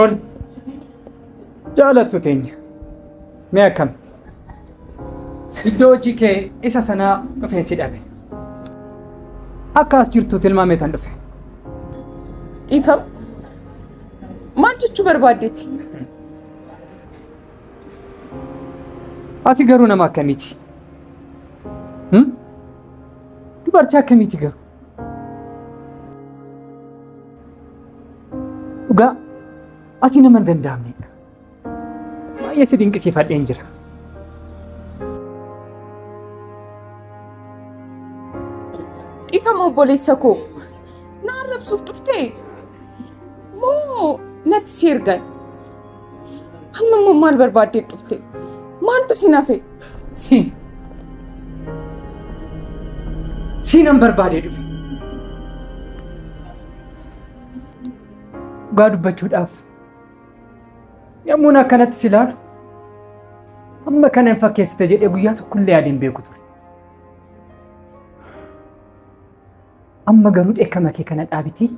Tole. Jaalattu teenya. Mee akkam? Iddoo hojii kee isa sanaa dhufeen si dhabe. Akka as jirtu tilmaameetan dhufe. Dhiifama. Maal jechuu barbaaddeeti? Ati garuu nama akkamiiti? Hmm? Dubartii akkamiiti garuu? Dhugaa ati nama hin danda'amnedha. Baay'ee si dinqisiifadheen jira. Dhiifama obboleessa koo. Na arrabsuuf dhuftee? Moo natti si ergan? Amma immoo maal barbaaddee dhufte? Maaltu sin hafe? Siin. Siinan barbaadee dhufe. Dhugaa dubbachuudhaaf yommuun akkanatti si ilaalu amma kana hin fakkeessite jedhee guyyaa tokkollee yaadeen beeku ture. Amma garuu dheekkama kee kana dhaabitii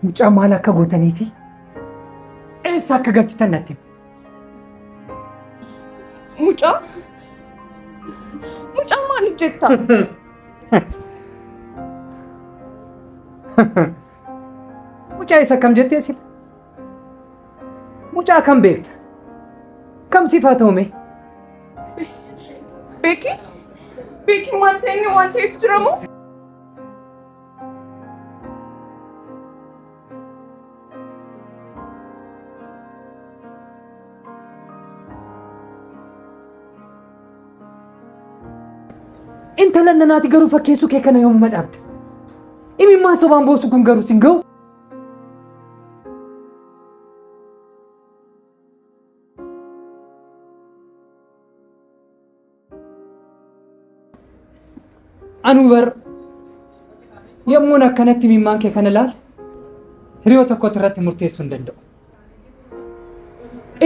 mucaa maal akka gootanii fi eessa akka galchitan natti himi. Mucaa? Mucaa maaliif jetta? Mucaa isa kam jettee sila? Mucaa kam beekta? Kam siif haa ta'u mee? Beeki? Beeki maal ta'e inni waan ta'etu jira moo? Intala nanaati garuu fakkeessuu kee kana yoomuma dhaabda? Imimmaan sobaan boosu kun garuu sin ga'u? Anuu bar yommuun akkanatti imimmaan kee kana laalu hiriyoota tokkotti irratti murteessuu hin danda'u.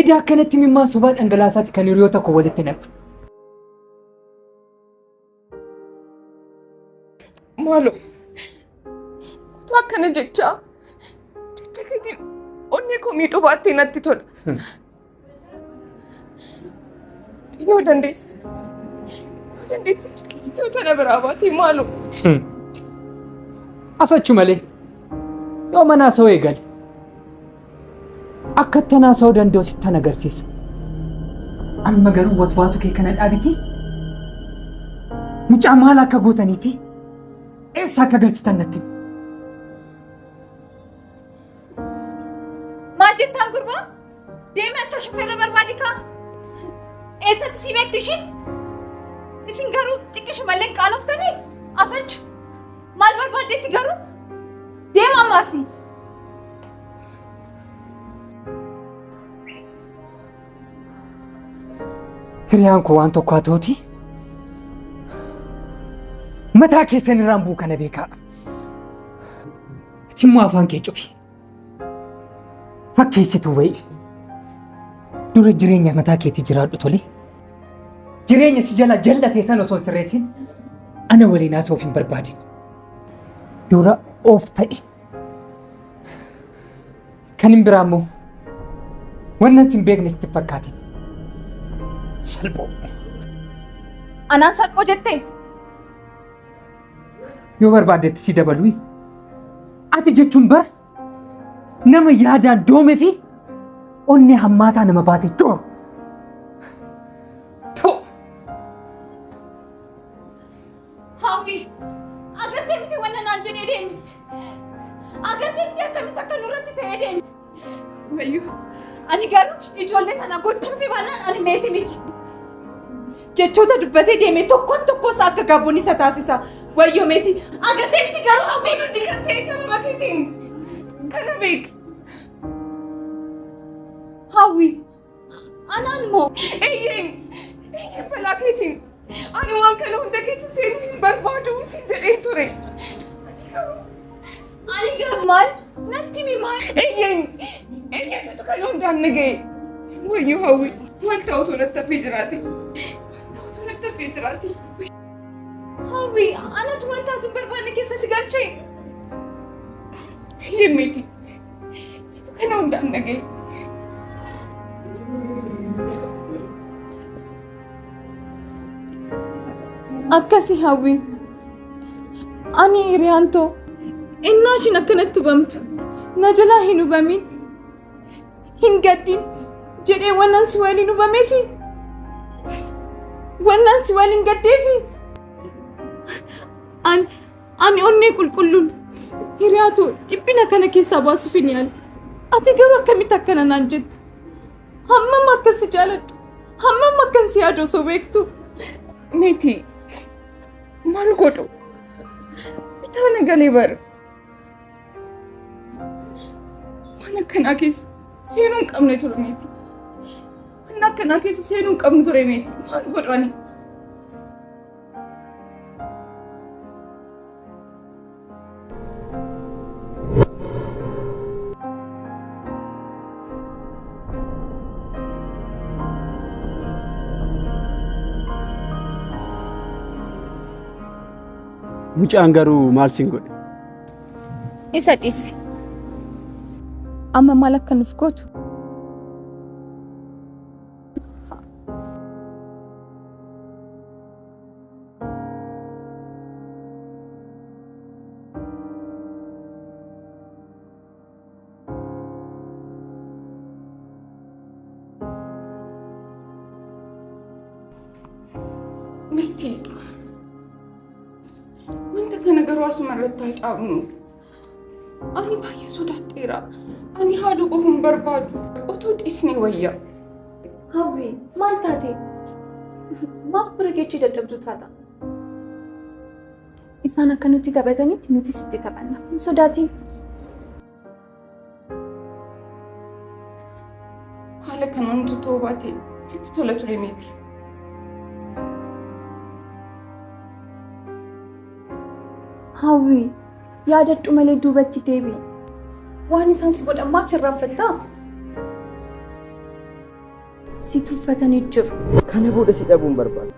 Edaa akkanatti imimmaan sobaa dhangalaasaati kan hiriyoota koo walitti naqxu. Maaloo utuu akkana jechaa jecha keetiin onnee koo miidhuu baattee natti tola. Yoo dandeesse yoo dandeesse callistee utuu na biraa baatee maaloo. Afachu malee yoo manaa sa'oo eegale akka itti haasa'uu danda'u sittan agarsiisa. Amma garuu watwaatu kee kana dhaabitii mucaa maal akka gootanii fi eessa akka galchitan natti himi. Maal jettaan gurbaa? Deemi acha shufeerra barbaadi kaa. Eessatti si beekti ishiin? Isin garuu xiqqishu malee hin qaaloftanii? Afachu. Maal barbaaddeetti garuu? Deema ammaasi. Hiriyaan koo waan tokko haa ta'uti. Mataa keessan irraan bu'u kana beekaa. Ati immoo afaan kee cufi. Fakkeessituu wayii. Dura jireenya mataa keetii jiraadhu tole. Jireenya si jala jal'ate sana osoo hin sirreessin ana waliin haasa'uuf hin barbaadin. Dura of ta'e. Kan hin biraa immoo wannan sin beekne sitti fakkaatin. Salphoo. Anaan salphoo jettee? Yoo barbaaddetti si dabaluu. Ati jechuun bar nama yaadaan doome fi onnee hammaataa nama baate jooru. Too. Hawwi, agartee miti wanna naan jedhee deeme. Agartee miti akkamitti akka nurratti ta'ee deeme. Wayyoo, ani garuu ijoollee tana gochuu fi baannaan ani meeti miti. Jechoota dubbatee deeme tokkoon tokkoo isaa akka gaabboon isa taasisa. Wayyoo meeti, agartee miti garuu hawwiin Hundi kan ta'e sababa keetiin kana beeki. Hawwi, Anaan moo? Eeyyeen! Eeyyeen balaa keetiin! Ani waan kana hunda keessa seenuu hin barbaadu sin jedheen ture. Ati garuu. Ani garuu maal? Natti himi maal? Eeyyeen! Eeyyeen situ kana hundaan na ga'e. Wayyoo hawwi maal ta'utu natti hafee jiraate? Maal ta'utu natti hafee jiraate? Hawwi anatu wanta ati hin barbaanne keessa si galchee? Eeyyeen meetii. Situ Kana hundaan na ga'e. Akkasi hawwi. Ani hiriyaan too innaa ishiin akkanatti hubamtu na jalaa hin hubamin hin gaddin jedhee wannan si waliin hubameefi wannan si waliin gaddeefi ani ani onnee qulqulluun hiriyaa too dhiphina kana keessaa baasuuf hin yaala. Ati garuu akkamitti akkana naan jetta? Hammam akkan si jaaladhu, hammam akkan si yaadu osoo beektu. Meetii maal godhu? Bitaa na galee bara. Waan akkanaa keessa seenuu hin qabne ture meetii. Waan akkanaa keessa seenuu hin qabnu ture meetii. Maal godhu ani? Mucaan garuu maal sin godhe? Isa dhiisi. Amma maal akka nuuf gootu Miti. Wanta kana garuu asuma irratti haa dhaabnu. Ani baay'ee sodaadheera. Ani haaloo bahuu hin barbaadu. Otoo dhiisnee wayya. Hawwi, maal taate? Maaf bira geechee dadhabdu taata? Isaan akka nutti taphatanitti nutis itti taphanna. Hin sodaatin. Haala kanaan utuu ta'uu baate natti tola ture miti. Hawwi, yaadadhu malee duubatti deebi'i. Waan isaan si godhan maaf irraanfattaa? Si tuffatanii jiru. Kana booda si dhabuun barbaada.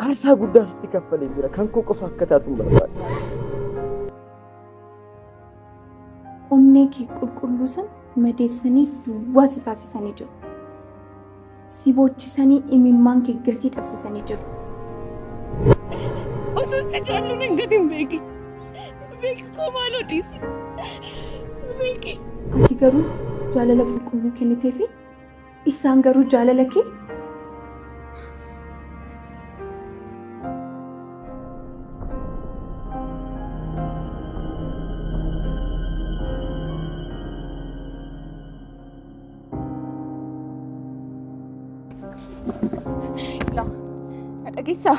Aarsaa guddaa sitti kaffalee jira. Kan koo qofa akka taatu hin barbaada. Onnee kee qulqulluu sana madeessanii duwwaa si taasisanii jiru. Si boochisanii imimmaan kee gatii dhabsisanii jiru. Otoo si jaallu nan gatiin beeki. Beeki koo maaloo dhiisi. Beeki. Ati garuu jaalala qulqulluu kenniteefi isaan garuu jaalala kee Laa, na dhageessaa?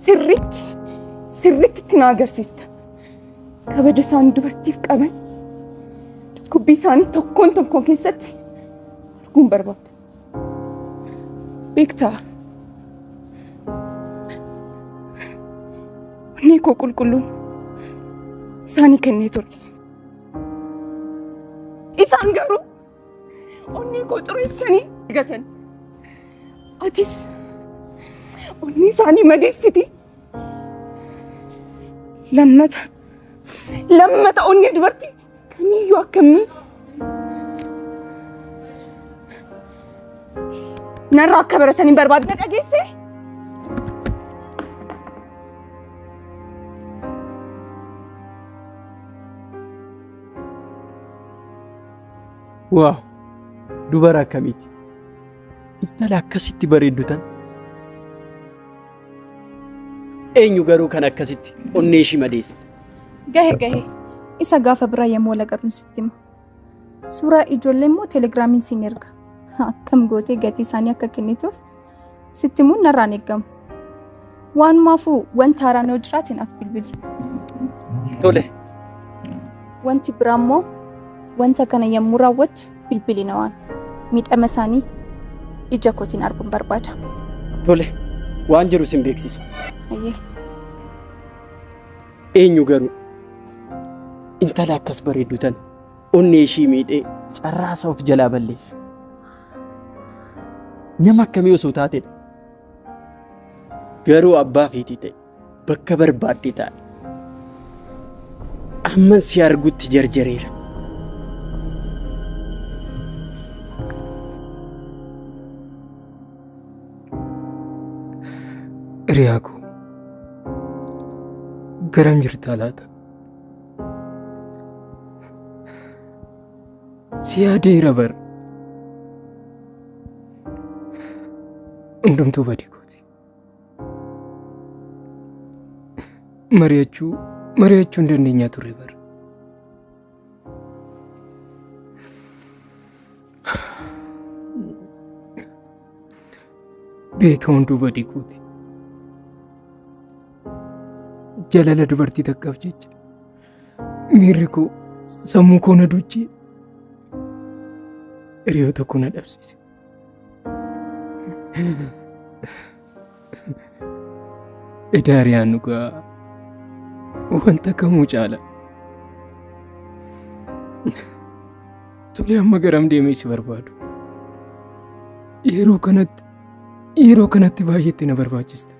Sirriitti, sirriitti itti na agarsiista. Kabaja isaan dubartiif qaban dhukkubbii isaanii tokkoon tokkoon keessatti arguun barbaada. Beektaa? Onnee koo qulqulluun isaanii kennee ture. Isaan garuu onnee koo xureessanii gatan. Atis onnee isaanii madeessiti. Lammata lammata onnee dubartii kamiyyuu akkamii narraa akka baratan hin barbaadu. Na dhageessee? Waaw! Dubara akkamiiti? Intala akkasitti bareeddu tan. Eenyu garuu kan akkasitti onnee ishii madeesse? Gahe gahe. Isa gaafa biraa yommuu wal agarru sitti hima. Suuraa ijoollee immoo telegiraamiin siin erga. Akkam gootee gatii isaanii akka kennituuf sitti himuun narraan eeggamu. Waanumaafuu wanta haaraan yoo jiraate naaf bilbili. Tole. Wanti biraa immoo wanta kana yommuu raawwattu bilbili na waan. Miidhama isaanii ija kootiin arguun barbaada. Tole. Waan jiru sin beeksisa. Ayyee. Eenyu garuu intala akkas bareeddu tana onnee ishii miidhee carraa isaa of jalaa balleessa. Nama akkamii osoo taatedha. Garuu abbaa feetii ta'e bakka barbaadde taa'e. Amman si argutti jarjareera. Hiriyaa koo garam jirta laata? Si yaadeera bar. Hundumtuu badii kooti. Mari'achuu mari'achuu hin dandeenyaa turre bar. Beeka hunduu badii kooti. Jaalala dubartii takkaaf jecha miirri koo sammuu koo na duuchee hiriyoota koo na dhabsiise. Edaa hiriyaan dhugaa wanta kamuu caala. Tole amma garam deemee si barbaadu. Yeroo kanatti yeroo kanatti baay'eetti na barbaachista.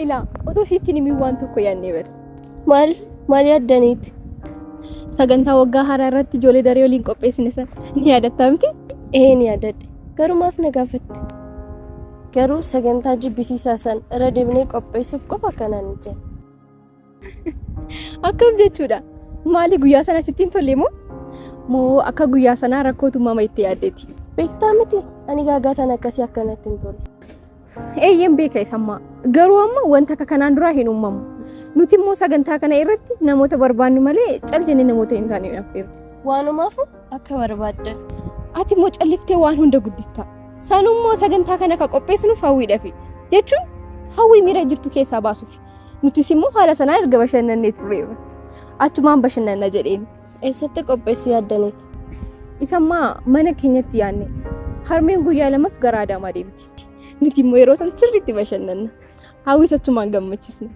Ilaa otoo sitti hin himin waan tokko yaadnee bada. Maal maal yaaddaniiti? Sagantaa waggaa haaraa irratti ijoollee daree waliin qopheessine sana ni yaadattaa miti? Ee ni yaadadhe. Garuu maaf na gaafatte? Garuu sagantaa jibbisiisaa san irra deebinee qopheessuuf qofa akkanaan hin jenne. Akkam jechuudha? Maali guyyaa sana sitti hin tolle moo? Moo akka guyyaa sanaa rakkootu mama itti yaaddeeti? Beektaa miti ani gaagaataan akkasii akkanatti hin tolle. Eeyyeen beeka isammaa. Garuu amma wanta akka kanaan duraa hin uumamu. Nuti immoo sagantaa kana irratti namoota barbaannu malee cal jennee namoota hin taane hin affeerru. Waanumaafuu akka barbaaddan. Ati immoo calliftee waan hunda guddifta. Sanuu immoo sagantaa kana kan qopheessinuuf hawwiidhafi. Jechuun hawwii miira jirtu keessaa baasuufi. Nutis immoo haala sanaan erga bashannannee turreerra. Achumaan bashannanna jedheen. Eessatti qopheessuu yaaddaniiti? Isammaa mana keenyatti yaadne. Harmeen guyyaa lamaaf gara Adaamaa deemti. Nuti immoo yeroo san sirriitti bashannanna. Hawwiis achumaan gammachiisna.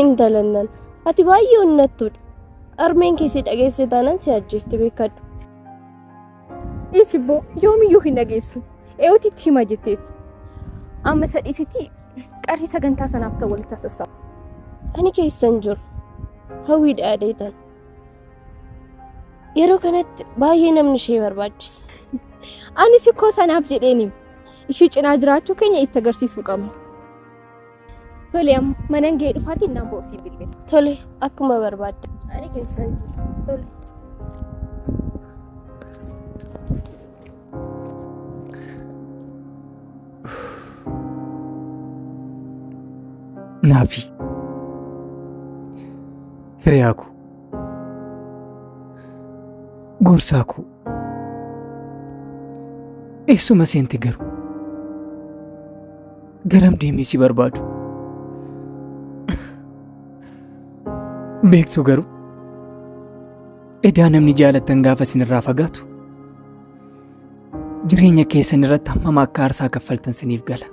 Intalannan ati baay'ee onnattuudha. Harmeen kee si dhageesse taanaan si ajjeefti beekadhu. Dhiisi boo yoomiyyuu hin dhageessu. Eewuti itti hima jetteeti. Amma isa dhiisitti qarshii sagantaa sanaaf ta'u walitti sassaabu. Ani keessan jiru. Hawwiidha yaadeetan. Yeroo kanatti baay'ee namni ishee barbaachisa. Anis ikkoo sanaaf jedheeni ishii cinaa jiraachuu keenya itti agarsiisuu qabna. Tole amma manan ga'ee dhufaatiin naan ba'u siin bilbila. Tole akkuma barbaadde. Ani keessan jiru. Tole. Naafi hiriyaa koo gorsaa koo eessuma seente garuu garam deemee si barbaadu beektu garuu edaa namni jaalattan gaafa isinirraa fagaatu jireenya keessan irratti hammam akka aarsaa kaffaltan siniif gala.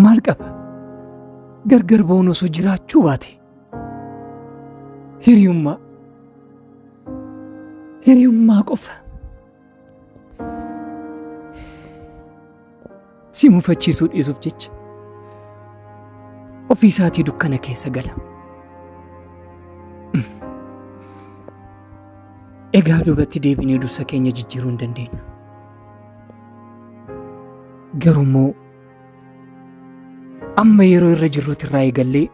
Maal qaba? Gargar ba'uun osoo jiraachuu baate. Hiriyummaa. Hiriyummaa qofa. Si mufachiisuu dhiisuuf jecha ofii isaatii dukkana keessa gala. Egaa duubatti deebinee dursa keenya jijjiiruu hin dandeenyu. Garuu immoo amma yeroo irra jirruutti irraa eegallee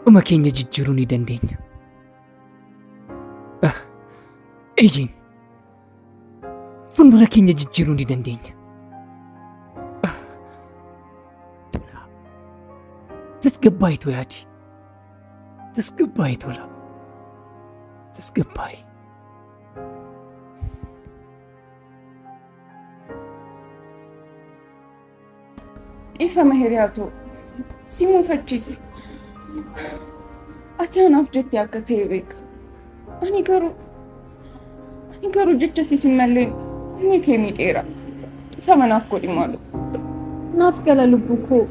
dhuma keenya jijjiiruu ni dandeenya. Eeyyeen fuuldura keenya jijjiiruu ni dandeenya. Tola. Tasgabbaa'ii yaadi. Tasgabbaa'ii tola. Tasgabbaa'ii. Dhiifama hiriyaatoo si muufachiise. Ati anaaf jettee akka ta'e beeka. Ani garuu ani garuu jecha siif hin malleen onnee kee miidheera. Dhiifama naaf godhi maaloo. Naaf gala lubbuu koo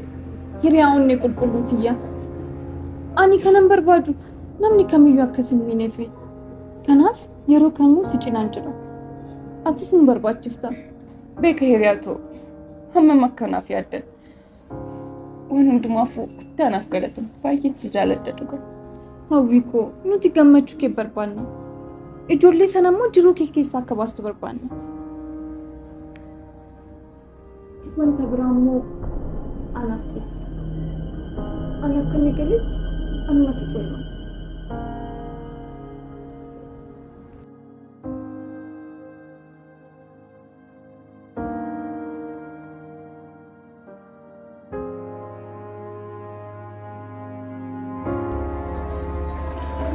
hiriyaa onnee qulqulluu tiyya. Ani kanan barbaadu namni kamiyyuu akka si hin miineefi. Kanaaf yeroo kamuu si cinaan jira. Atis nu barbaachifta. Beeka hiriyaatoo. Hammam akka naaf yaaddan. Waan hundumaafuu guddaa naaf galatoomi. Baay'een si jaaladha dhugaa. Hawwii koo nuti gammachuu kee barbaanna. Ijoollee sana immoo jiruu kee keessaa akka baastu barbaanna. Wanta biraa immoo anaaf keessa. Ani akka inni galetti anumatu xumura.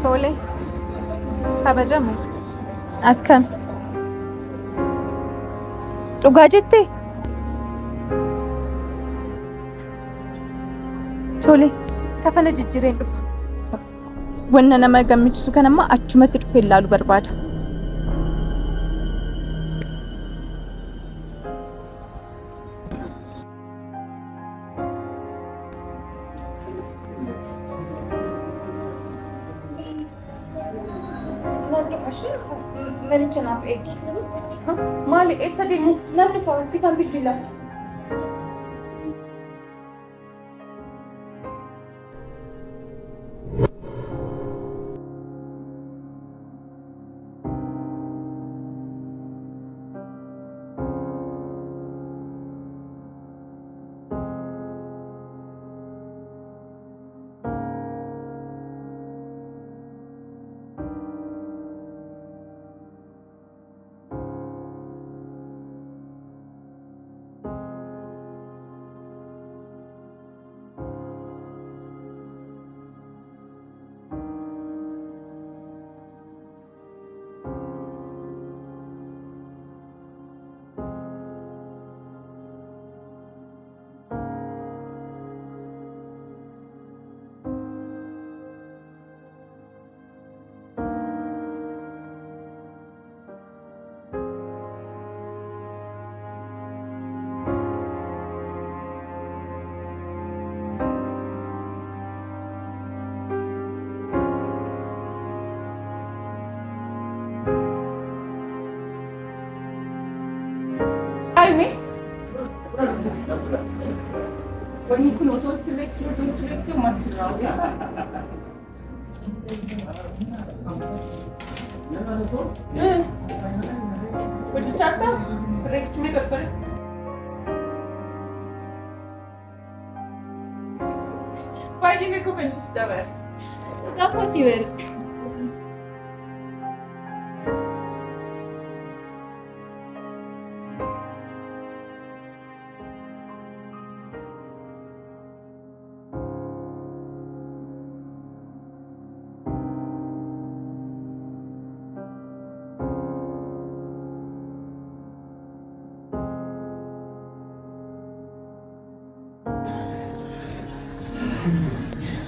Tole. Kabajamu. Akkam. Dhugaa jettee? Tole. Kafana jijjiireen dhufa. Wanna nama gammachiisu kanammoo achumatti dhufee ilaaluu barbaada. Nan dhufa isheen manicha naaf eegi. Maali eessa deemuuf? Nan dhufa sifan bilbila. Ayme. Wanni kun otoo sirreessee otoo sirreessee homaa sirraa Hojjechaartaa sirreeffachuu mee gaffare? Baay'ee na kofalchiista baas. Dhugaa kooti bari.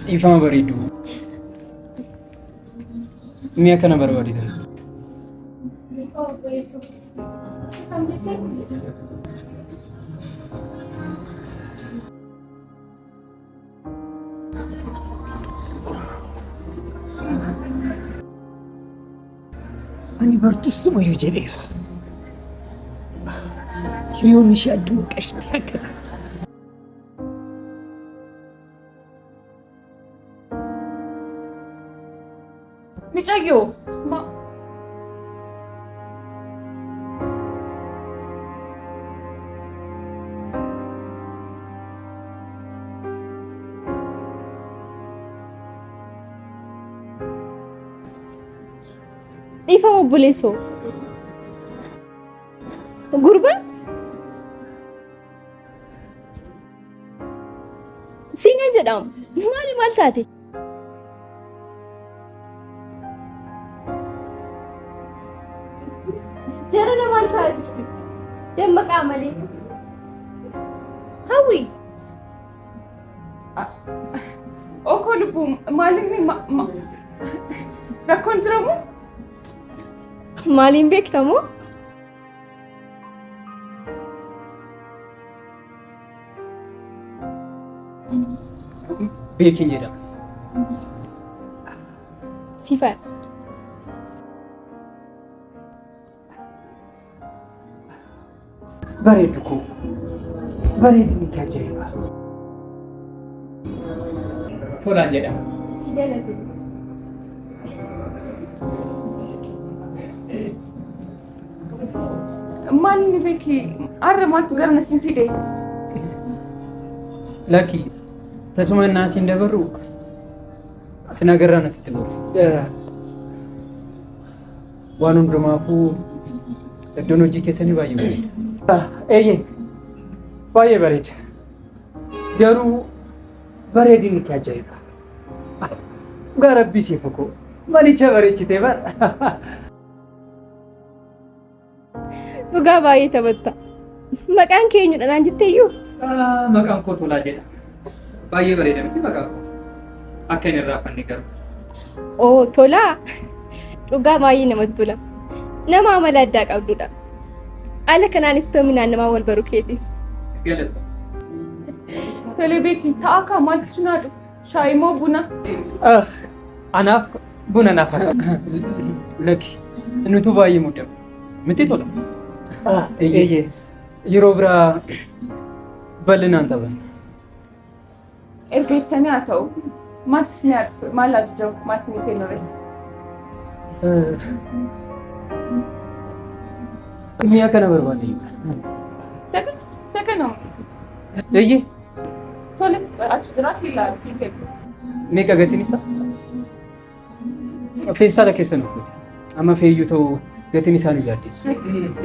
Dhiifama bareedu. Mi'a kana barbaadetan. Ani bartuuf sumayyuu jedheera. Hiriyoonni ishee adduma qashtii akka ta'an. Micayyoo ma Dhiifama obboleessoo. Gurbaan Siinaa jedhama. Maal maal taate? Jarana maal ta'aa jirti? Dammaqaa malee. Hawwi. Okoo lubbuu maalinni rakkoon jiramu? Maaliin beektamoo? Beekin jedhama. Sifan. Bareeddu koo. Bareedinni kee ajaa'iba. Tolaan jedhama. Galatoomi. Maal inni beeki har'a maaltu gara na siin fide? Lakki tasuma innaa siin dabarru sin agarraan asitti boru. Waan hundumaafuu iddoon hojii keessanii baay'ee bareeda. Eeyyee baay'ee bareeda. Garuu bareedinni kee ajaa'iba. Dhugaa rabbii siif koo manicha bareechitee bara. Dhugaa baay'ee taphatta. Maqaan kee eenyudha naan jettee iyyuu? Maqaan koo Tolaa jedha. Baay'ee bareeda miti maqaan koo. Akka hin irraafanne garuu. Oo Tolaa. Dhugaa baay'ee namatti tola. Nama amala addaa qabdudha. Haala kanaan iftoominaan namaa wal baruu keetiif. Galata. Tolee beeki ta'a kaa maaltu sinaa dhufu? Shaayii moo buna? Anaaf buna naaf haa ta'u. Lakki nutu baay'ee muddama. Miti tola. Eeyyee. Yeroo biraa bal'inaan taphanna. Erga jettanii haa ta'u. Maaltu sinaa dhufu? Maal ajajamu? Maal sinii kennu ree? Mi'a kana barbaanne. Sagan saganoo. Eeyyee. Tole achi jira si ilaali si kennu. Meeqa gatiin isaa? Feestaala keessa nuuf godhe. Amma feeyyuu ta'u gatiin isaa nu yaaddeessu.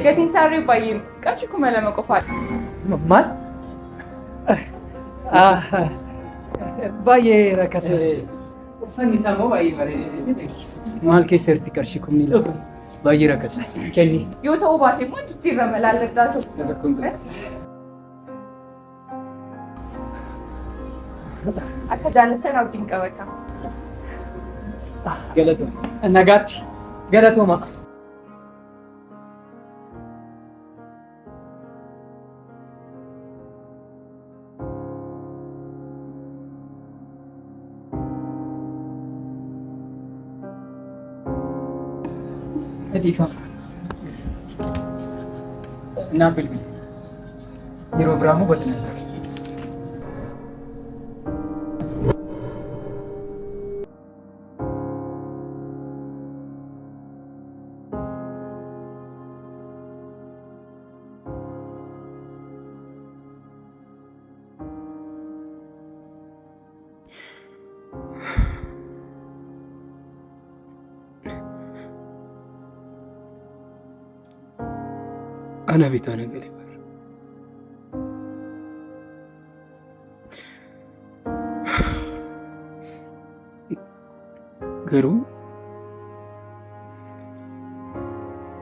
Gatiin isaa illee baay'ee miti. Qarshii 2000 qofaadha. Maal? Baay'ee rakkasa. Uffanni isaa immoo baay'ee bareeda. Maal keessa jirti qarshii 2000? Baay'ee rakkasa. Kenni. Yoo ta'uu baate immoo jijjiirama laalladhaa ta'u. Akka jaallattan abdiin qabata. Galatooma. Nagaatti. Galatooma. Dhiifama. Naaf bilbili. Yeroo biraa immoo bal'inaan darba. Ana bitaa na gale bara. Garuu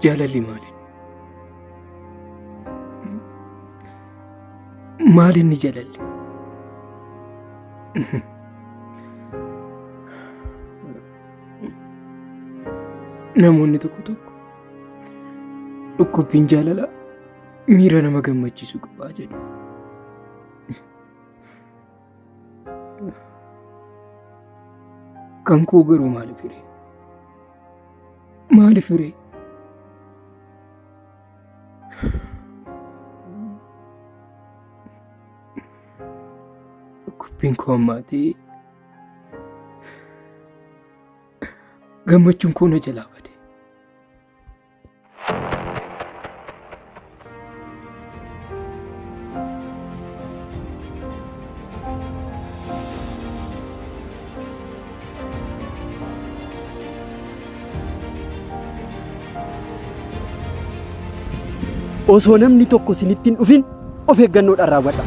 jaalalli maali? Maal inni jaalalli? Namoonni tokko tokko dhukkubbiin jaalalaa miira nama gammachiisu qabaa jedhu. Kan koo garuu maaliif hiree? Maaliif hiree? Dhukkubbiin koo hammaatee gammachuun koo na jalaa bade. Osoo namni tokko isinitti hin dhufin of eeggannoodhaan raawwadha.